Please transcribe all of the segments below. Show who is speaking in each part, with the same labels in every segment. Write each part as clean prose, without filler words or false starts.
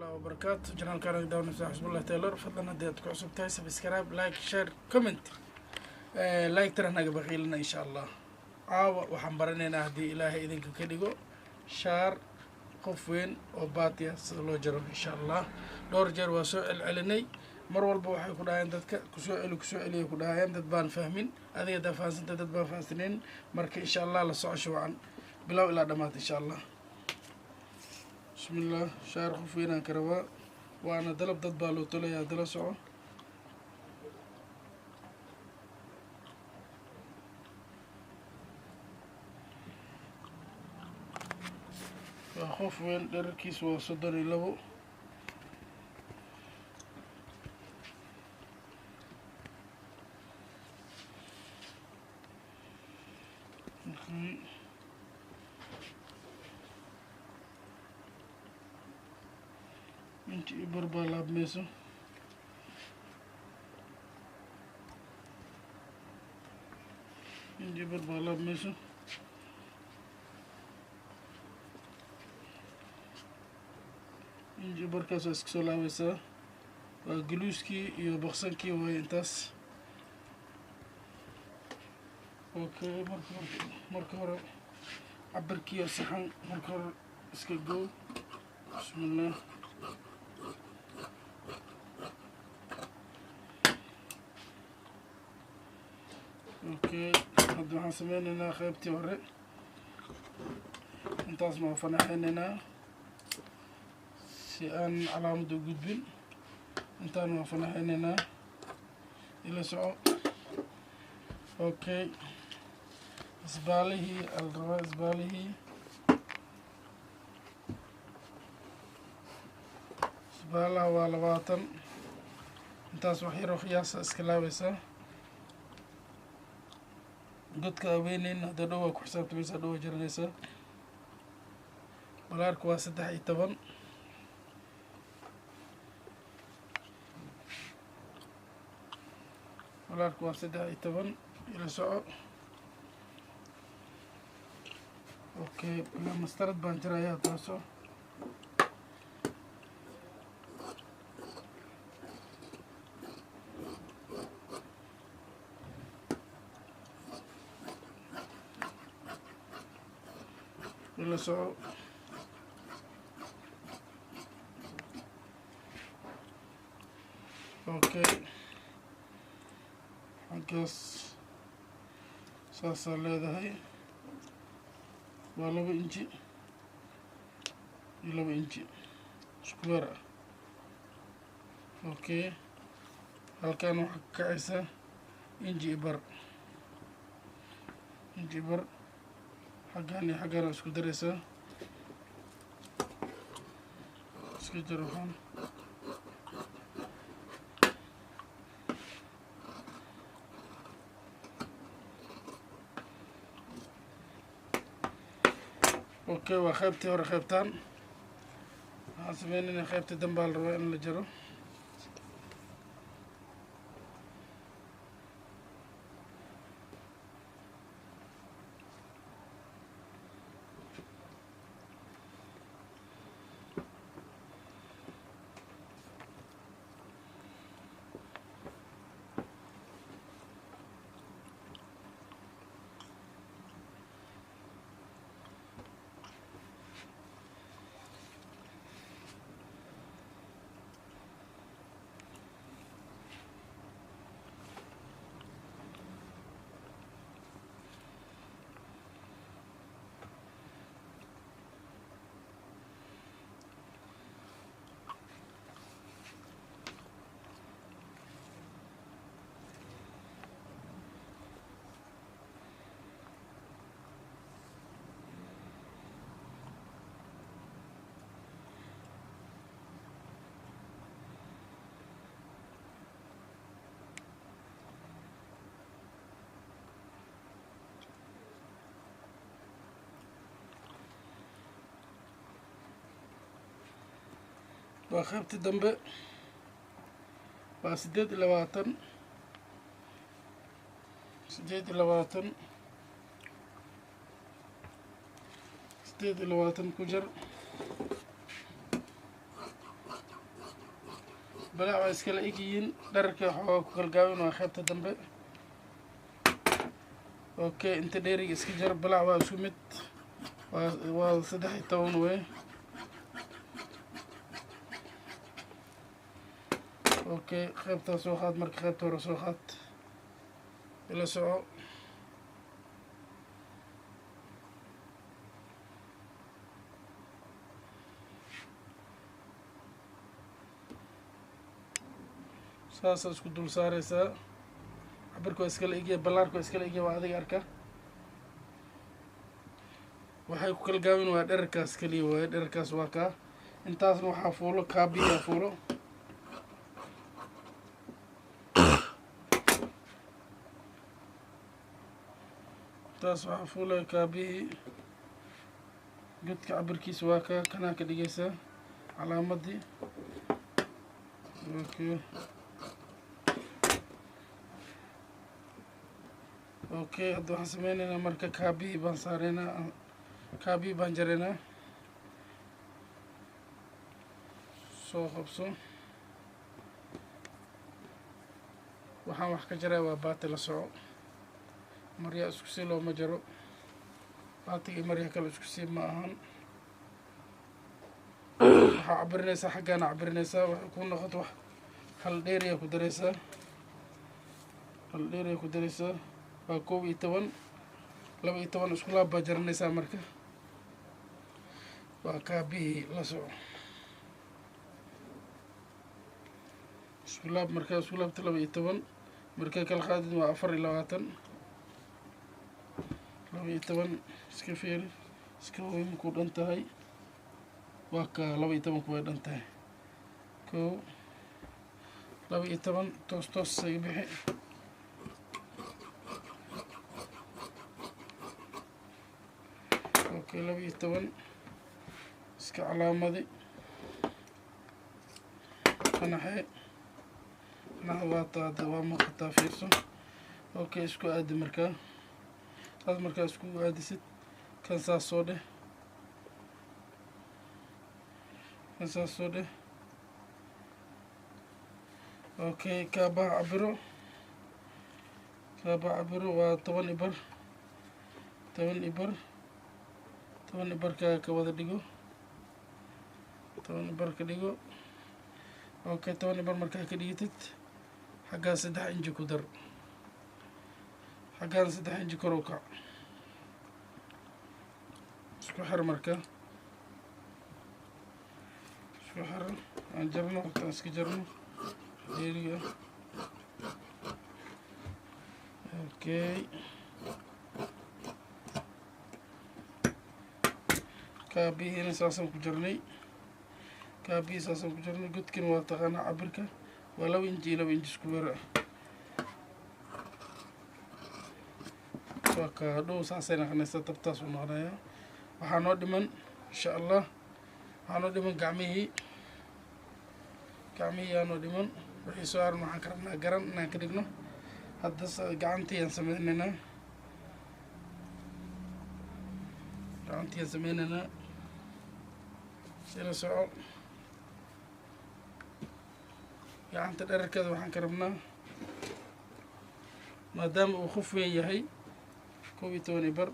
Speaker 1: Waraxmatullahi wabarakaatu. Janaalkaan daawanaysa Xisbullah Taylor. Fadlan haddii aad ku cusub tahay, subscribe, like, share, comment, like tana naga baqiilina, insha Allah. Caawa waxaan baranaynaa, haddii Ilaahay idinka ka dhigo, shaar qof weyn oo baatiya sida loo jaro, insha Allah. Dhowr jeer waa soo celcelinay. Mar walba waxay ku dhahayaan dadka kusoo celi, kusoo celiya ku dhahayaan. Dad baan fahmin, adiga hadaa fahansanta, dad baan fahansaneyn. Marka insha Allah la socosho wacan bilow ilaa dhamaat, insha Allah. Bismillah. Shaar qof weynaan ka rabaa, waana dalab, dad baa loo tolayaa, dala soco. Waa qof weyn, dherarkiisu waa 32. Inti i bar baa laabmayso. Inti i bar baa laabmayso. Inji barkaas waa iska soo laabaysaa. Waa guluuskii iyo baqsankii waaye intaas. Okay, marka hore cabirkii oo saxan marka hore iska goo. Bismillah. Okay, hadda waxaan sameyneynaa qaybtii hore. Intaasna waa fanaxeyneynaa si aan calaamada u gudbin. Intaan waa fanaxeyneynaa, ila soco. Okay, isbaalihii al rabaa, isbaalihii, isbaalaha waa 20. Intaas wax yaroo qiyaasa iska laabaysaa. Godka aweyneyn hadda dhow waa ku xisaabtamaysaa, dhow waa jaranaysaa. Balaarka waa 13. Balaarka waa 13, ila soco. Okay, bilaa mastarad baan jarayaa taaso. Ila soco. Okay, xaggaas saasaa leedahay. Waa 2 inji iyo 2 inji square ah. Okay, halkan waxaa ka kacaysa inji i bar, inji i bar. Xaggaan iyo xaggaan isku daraysaa. Iska jar waxaan. Okay, waa qaybtii hore. Qaybtaan waxaan sameynayna qaybtii dambaa la rabaa in la jaro. Waa qaybtii dambe, waa 28, 28, 28 ku jar. Balaac waa iskala egyihiin, dherarka waxoogaa ku kala gaabin waa qaybta dambe. Okay, inta dheeriga iska jar. Balaac waa isku mid, waa 13 wey. Okay, qaybtaa soo qaad. Marka qaybta hore soo qaad, ila soco. Saasaa isku dul saareysaa. Cabirka waa iskala egya, ballaarka waa iskala egya, waa adiga arka. Waxay ku kala gaabin waa dherarkaas keliya waaye. Dherarkaas waa kaa. Intaasna waxaa fuulo kaabiyaa fuulo. Intaas waxaa fuulaya kaabihii. Godka cabirkiisa waa kaa, kanaa ka dhigaysaa calaamadii. Okay, okay, hadda waxaan sameyneynaa marka kaabihii baan saareynaa, kaabihii baan jareynaa. Soo qabso. Waxaan wax ka jaraya waa baati, la soco. Maryaa isku sii looma jaro, baatiga iyo marya kale isku sii ma ahan. Waxaa cabirinaysaa xaggaana cabirinaysaa, waxay ku noqoto wax hal dheeriyaa ku dareysaa, hal dheeriyaa ku dareysaa. Waa 11, 12 isku laab baa jaranaysaa. Marka waa kaabihii, la soco. Isku laab. Markaa isku laabta 12, markaa kala qaadid waa 24. 12 iska fiiri, iska hubi makuu dhan tahay. Waa kaa, 12-ku way dhan tahay. 1, 12 toos toos isaga bixi. Okay, 12 iska calaamadi. Qanaxee qanaxda waa taada, waa muuqataa, fiirso. Okay, isku aadi. Markaa saas markaa isku aadisid, kan saas soo dheh, kan saas soo dheh. Okay, kaabaha cabiro, kaabaha cabiro waa toban ibar, toban ibar, toban ibarkaa ka wada dhigo, toban ibar ka dhigo. Okay, toban ibar markaa ka dhigatid, xaggaa 3 inji ku dar, xaggaan 3 inji kor u kac, isku xir. Marka isku xir, aan jarno horta, aan iska jarno dheeriga. Okay, kaabihiina saasaan ku jarnay, kaabihii saasaan ku jarnay. Godkina waa taqaanaa, cabirka waa 2 inji iyo 2 inji isku weer ah. Waa ka hadhow saasay naqonaysaa, tabtaas uu noqonayaa. Waxaa noo dhiman insha Allah, waxaa noo dhiman gacmihii, gacmihii yaa noo dhiman. Wixii soo haran waxaan ka rabnaa garan inaan ka dhigno. Hadda gacantii aan sameyneynaa, gacantii aan sameyneynaa, sila soco. Gacanta dherarkeeda waxaan ka rabnaa, maadaama uu qof weyn yahay, 11 ibar.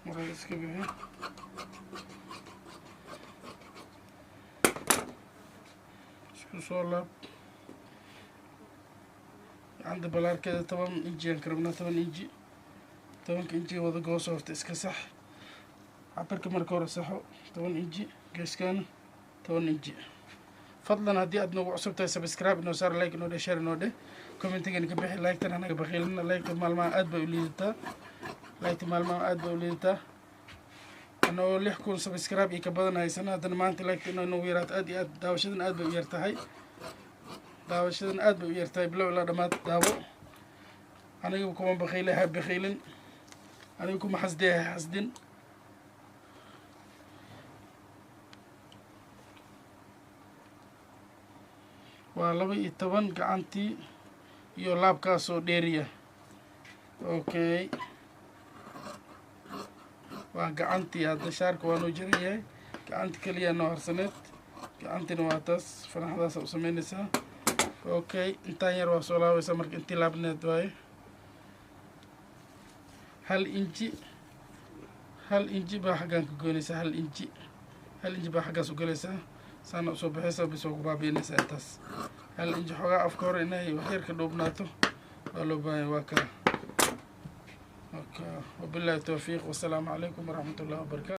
Speaker 1: Markaa iska bixi. Isku soo laab. Gacanta balaarkeeda 10 inji aan ka rabnaa, 10 inji. 10-ka inji wada gooso horta, iska sax cabirka marka hore, saxo 10 inji, geeskaana 10 inji. Fadlan haddii aad noogu cusub tahay, subscribe inoo saar, like inoo dheh, share inoo dheh, commentigana ka bixi. Like-tan hanaga baqiilina, like-ta maalmaha aad bay u liidataa, like-ta maalmaha aad bay u liidataa. Anagoo 6000 subscribe iyo ka badan haysana, haddana maanta like-ta inay noogu yaraato aad iyo aad. Daawashadan aad bay u yar tahay, daawashadan aad bay u yar tahay. Bilow ilaa dhammaad daawo. Aniga kuma baqiilay, ha baqiilin. Aniga kuma xasdee, ha xasdin. Waa 12 gacantii iyo laabkaasoo dheeriya. Okay, waa gacantii. Hadda shaarka waa noo jaran yahay, gacanta keliya noo harsaneed. Gacantina waa taas, fanaxdaasa u sameynaysaa. Okay, intaan yar waa soo laabaysaa. Marka intii laabneed waaye 1 inji, 1 inji baa xaggaan ka goynaysaa. 1 inji, 1 inji baa xaggaas u galaysaa, saana usoo baxaysaa, bis waa ku baabiinaysaa intaas. 1 inji xoogaa afka hore inay wax yar ka dhoobnaato waa loo baahanya. Waa kaa. Wabillahi towfiiq, wasalaamu calaykum waraxmat ullahi wabarakatu.